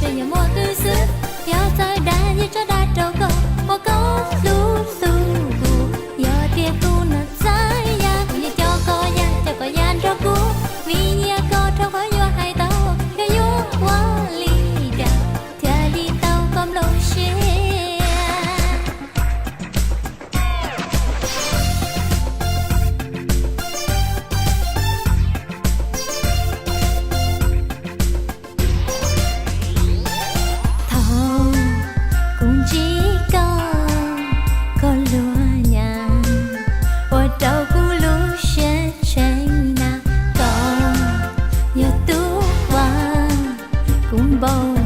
Yog muaj twb xwb, yog txawj dag yeej tso dag rau koj, ua koj hlub hlub kuv. Yog tias kuv no txawj yam, kuv yeej coj koj yam, coj koj yam nrog kuv, vim nyiam koj rau qhov yuav hais tau, yog yuav ua li cas thiaj li tau koj nplooj siab. Thaum kuv ntsib koj, koj luag nyam ua rau kuv lub siab tshee na. Koj yog tus uas kuv npau